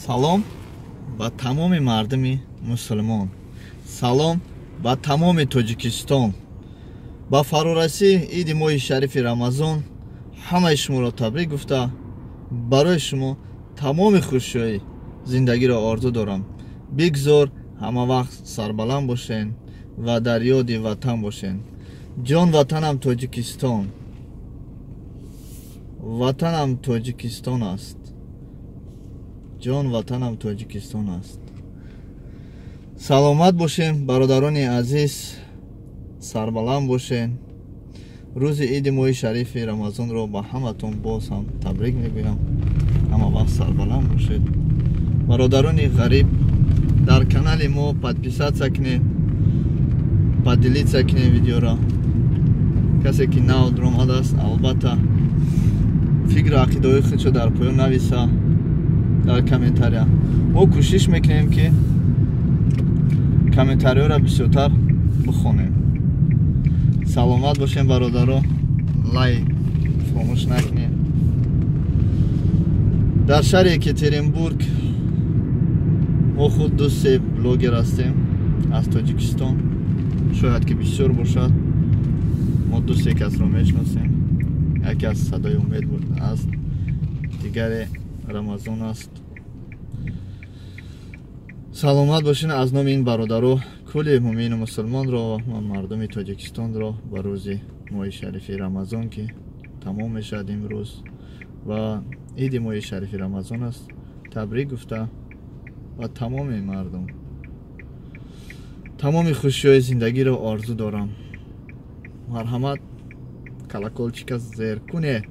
Салом ба тамоми мардуми мусулмон, салом ба тамоми Тоҷикистон. Ба фарорасии иди моҳи шарифи Рамазон ҳамаи шуморо табрик гуфта, барои шумо тамоми хушиҳои зиндагиро орзу дорам. Бигзор ҳама вақт сарбаланд бошен ва дар ёди ватан бошен. Ҷон ватанам Тоҷикистон, ватанам Тоҷикистон аст, ҷон ватанам Тоҷикистон аст. Саломат бошем, бародарони азиз, сарбаланд бошен. Рӯзи иди моҳи шарифи Рамазонро ба ҳаматон боз ҳам табрик мегӯям. Ҳама вақт сарбаланд бошед. Бародарони ғариб, дар канали мо подписаться кунед, поделиться кунед видеоро. Касе ки нав омадааст, албатта фикру ақидаҳои худшо дар поён нависа, дар комментария. Мо кӯшиш мекунем, ки комментариҳоро бисёртар бихонем. Саломат бошем, бародаро, лайк фаромӯш накунем. Дар шаҳри Екатеринбург мо худ ду се блогер ҳастем аз Тоҷикистон, шояд ки бисёр бошад. Мо ду се касро мешиносем. Яке аз Садои Умед аст, дигаре Рамазон аст. Саломат бошин. Аз номи ин бародаро кулли мӯмину мусулмонро ва мардуми Тоҷикистонро ба рӯзи моҳи шарифи Рамазон, ки тамом мешавад имрӯз ва иди моҳи шарифи Рамазон аст, табрик гуфта, ба тамоми мардум тамоми хушиҳои зиндагиро орзу дорам. Марҳамат, колокольчика зер кунед.